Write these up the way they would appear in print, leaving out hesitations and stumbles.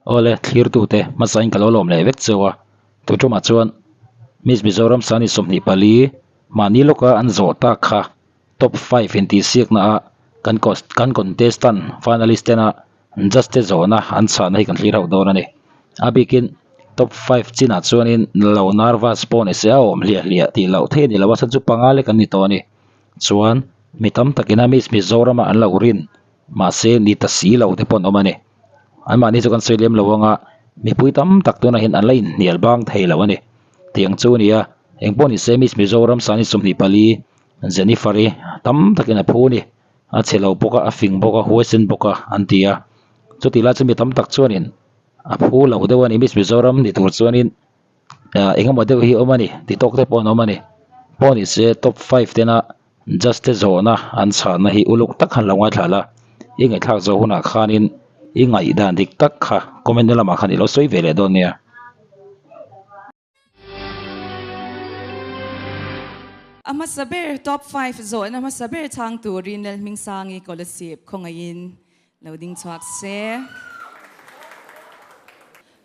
Awle, thlirtute hmasain ka lo lawm leh vek cheu a, tu tumah chuan Miss Mizoram Sani 24 mahni lawka an zawh tak kha top 5 intihsiakna ah kan kan contestant finalist tena judge te zawhna an chhahna hi kan thlir hauh dawn a ni. A bikin top 5 chinah chuanin lo nervous pawh ni se a awm hliah hliah tih loh theih a ni lo a, chhan chu panga lek an ni tawh a ni. Chuan mi tam takin a Miss Mizorama an lo rin mahse ni ta si lo te pawh an awm a ni. Anmahni chu kan sawi lem lo anga mipui tam tak tunah hian an la inhnial bang thei lo a ni. Tiang chu a ni a, eng pawh ni se Miss Mizoram 24 Jennifer-i tam takin a phu a ni. A chhe lo bawk a, a fing bawk a, huaisen bawk a an ti a. Chutih lai chu mi tam tak chuanin a phu lo deuh a ni Miss Mizoram ni tur chuanin eng emaw deuh hi a awm a ni ti tawk te pawh an awm a ni. Pawh ni se top 5 tena Judge te zawhna an chhahna hi uluk tak khan lo ngaithla la, i ngaihthlak zawh hunah khanin i ngaihdan dik tak kha comment na lamah khan i lo sawi ve leh dawn nia. A hmasa ber top 5 zawhna hmasa ber chhang turin Lalhmingsangi Kolasib khawngaihin lo ding chhuak se.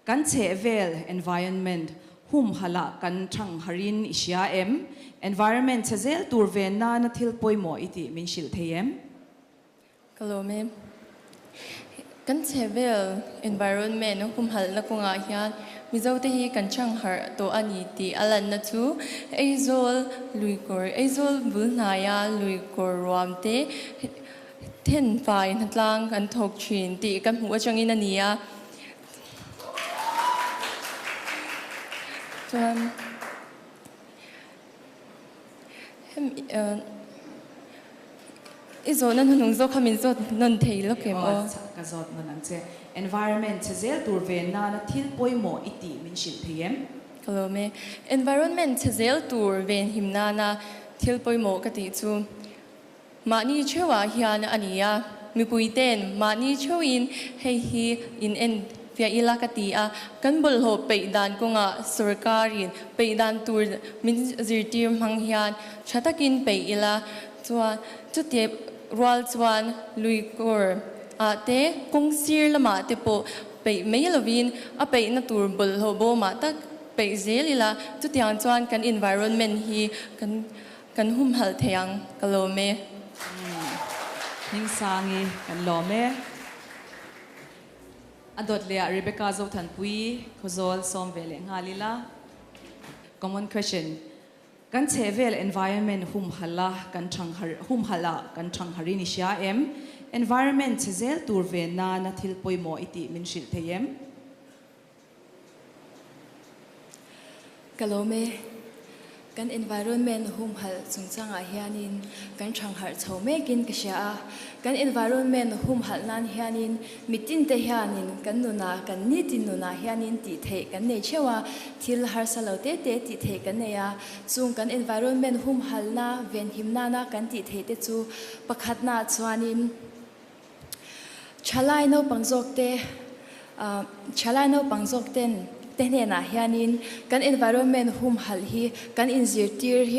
Kan chhehvel, environment, humhalh kan thang harin i hria em? Environment chhe zel tur ven nana thil pawimawh i tih min hrilh thei em? Ka lawm e. Kan chhehvel, environment, humhalhna kawngah hian Mizote hi kan thang harh tawh a ni tih a lanna chu Aizawl luikawr, Aizawl bul hnaia luikawr ruam te Thenfai hnatlang kan thawk thin tih ka hmuh atangin a ni a. Chuan hemi i zawhna hnuhnung zawk kha min zawt nawn thei lawk em aw? Ka zawt nawn ang che. Environment chhe zel tur ve nana thil pawimawh i tih min hrilh thei em? Ka lawm e. Environment chhe zel tur venhim nana thil pawimawh ka tih chu Mahni theuhah hian a ni a, mipuite'n mahni theuhin hei hi in en fiah ila ka ti a, kan bawlhhlawh peih dan kawngah sawrkarin peih dan tur min zirtir hmang hian tha takin peih ila chuan chuti rual chuan luikawr ah te kawng sir lamah te pawh peih mai lovin a peihna tur bawlhhlawh bawmah tak peih zel ila chutiang chuan kan environment hi kan Kan humhalh thei ang, ka lawm e. Hmingsangi, kan lawm e. A dawt leh ah Rebecca Zothanpui, Khawzawl sawm ve leh nghal ila. Common question, Kan chhehvel environment humhalh a kan thang har humhalh ah kan thang harin i hria em? Environment chhe zel tur ve nana thil pawimawh i tih min hrilh thei em? Ka lawm e. Kan environment humhalh chungchangah hianin kan thangharh chho mekin ka hria a. Kan environment humhalh nan hianin mitinte hianin kan nunah, kan nitin nunah hianin tih theih kan nei theuh a, thil harsa lo te te tih theih kan nei a. Chung kan environment humhalhna, venhim nana kan tih theih te chu pakhatnaah chuanin, Thalai naupang zawkte Thalai naupang zawkten te hnenah hianin kan environment humhalh hi kan inzirtir hi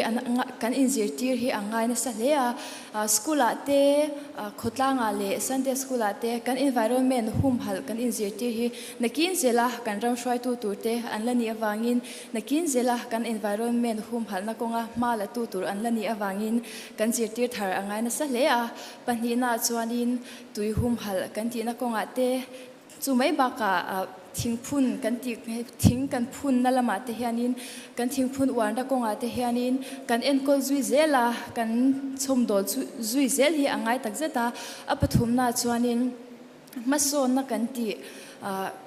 kan inzirtir hi a ngai nasa hle a. School ah te, khawtlangah leh Sunday school ah te kan environment humhalh kan inzirtir hi nakin zela kan ram hruaitu turte an la nih avangin nakin zela kan environment humhalhna kawnga hma la tu tur an la nih avangin kan zirtir thar a ngai nasa hle a. Pahnihnaah chuanin tui humhalh kan tihna kawngah te, chu mai bakah thingphun kan tih thing kan phunna lamah te hianin kan thingphun uarna kawngah te hianin kan enkawl zui zel a, kan chhawmdawl zui zel hi a ngai takzet a. A pathumnaah chuanin Hmasawnna kan tih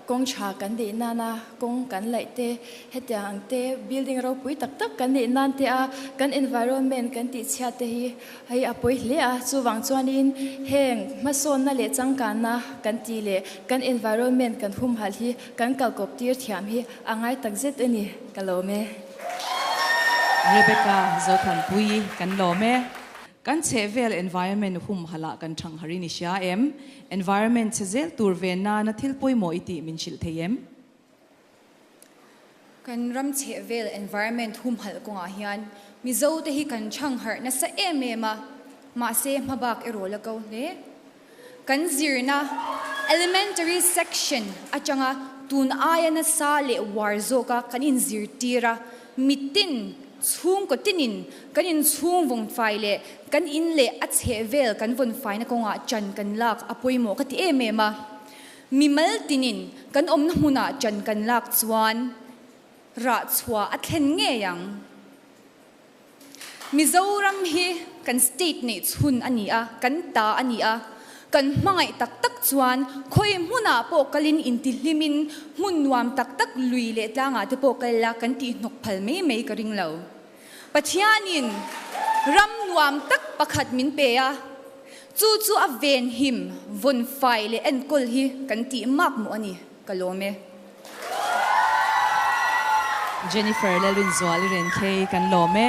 kawng tha kan neih nana kawng kan laih te, hetiang ang te building ropui tak tak kan neih nan te a kan environment kan tih chhiat te hi hei a pawi hle a, chuvang chuanin heng hmasawnna leh changkanna kan tih leh kan environment kan humhalh hi kan kalkawp tir thiam hi a ngai tak zet a ni, ka lawm e. Rebecca Zothanpuii kan lawm e. Kan chhehvel environment humhalh ah kan thang harin i hria em? Environment chhe zel tur ve nana thil pawimawh i tih min hrilh thei em? Kan ram chhehvel environment humhalh kawngah hian Mizo te hi kan thang harh nasa em em a, mahse hmabak erawh la ko hle. Kan zirna Elementary section atanga tun aia nasa leh uar zawka kan inzirtir a, mitin chhungkaw tinin kan inchhung vawnfai leh kan in leh a chhehvel kan vawnfaina kawngah ṭan kan lak a pawimawh ka ti em em a. Mimal tinin kan awmna hmunah ṭan kan lak chuan rah chhuah a thlen ngei ang. Mizoram hi kan state neih chhun a ni a, kan ta a ni a, kan hmangaih tak tak chuan khawi hmunah pawh kalin intihlimin hmun nuam tak tak lui leh tlangah te pawh kal ila kan tihhnawk phal mai mai ka ring lo. Pathianin ram nuam tak pakhat min pe a, chu chu a venhim, vawnfai leh enkawl hi kan tih mak mawh a ni, ka lawm e. Jennifer Lalrinzuali Renkhei kan lawm e.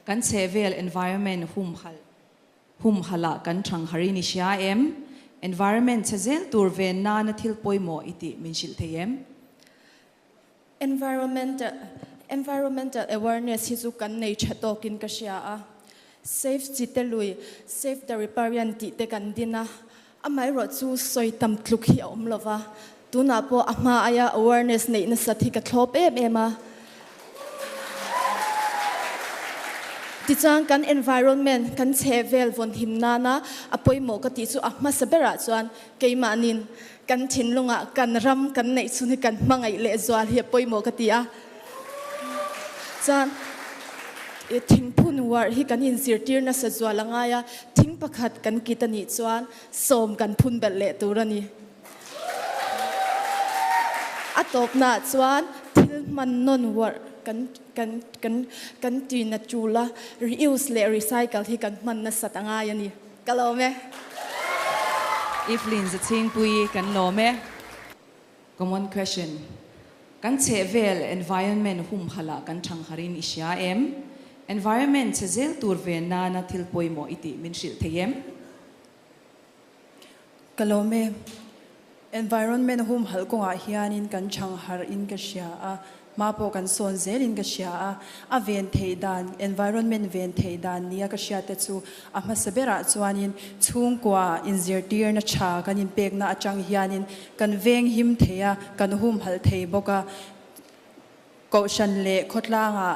Kan chhehvel environment humhalh humhalh ah kan thangharin i hria em? Environment chhe zel tur ven nana thil pawimawh i tih min hrilh thei em? Environmental environmental awareness hi chu kan nei tha tawkin ka hria a. Save Chitelui, Save the Riparian tih te kan din a. Amaherawh chu sawi tam tluk hi a awm lo va, tunah pawh a hma aia awareness neih nasat hi ka thlawp em em a. Tichuan kan environment, kan chhehvel vawnhim nana a pawimawh ka tih chu a hmasa berah chuan keimahnin kan thinlungah kan ram kan neih chhun hi kan hmangaih lehzual hi a pawimawh ka ti a. Chuan thingphun uarh hi kan inzirtir nasa zual a ngai a, thing pakhat kan kit a nih chuan sawm kan phun belh leh tur a ni. A tawpnaah chuan thil hman nawn uarh kan kan kan kan tin a tul a, reuse leh recycle hi kan hman nasat a ngai a ni. Ka lawm e. Evelyn Zachhingpui kan lawm e. Common question, Kan chhehvel, environment, humhalh ah kan thangharin i hria em? Environment chhe zel tur ve nana thil pawimawh i tih min hrilh thei em? Ka lawm e. Environment humhalh kawngah hianin kan thangharh in ka hria a, hma pawh kan sawn zel in ka hria a. A ven theih dan, environment ven theih dan nia ka hriat te chu A hmasa berah chuanin chhungkua inzirtirna tha kan inpekna atang hianin kan veng him thei a, kan humhalh thei bawk a. Kohhran leh khawtlangah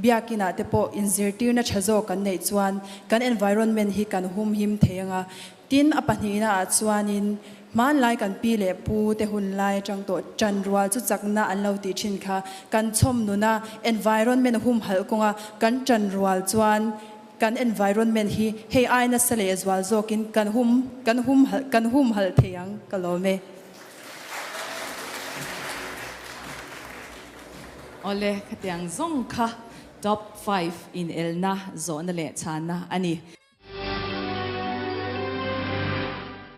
biakinah te pawh inzirtirna tha zawk kan neih chuan kan environment hi kan humhim thei ang a. Tin, a pahnihnaah chuanin hmanlai kan pi leh pu te hun lai atang tawh ṭanrual chu chakna an lo tih ṭhin kha kan chhawm nun a, environment humhalh kawnga kan ṭanrual chuan Kan environment hi hei ai nasa leh zual zawkin kan hum kan hum kan humhalh thei ang ka lawm e. Awle, khatiang zawng kha top five inelna zawhna leh chhanna a ni.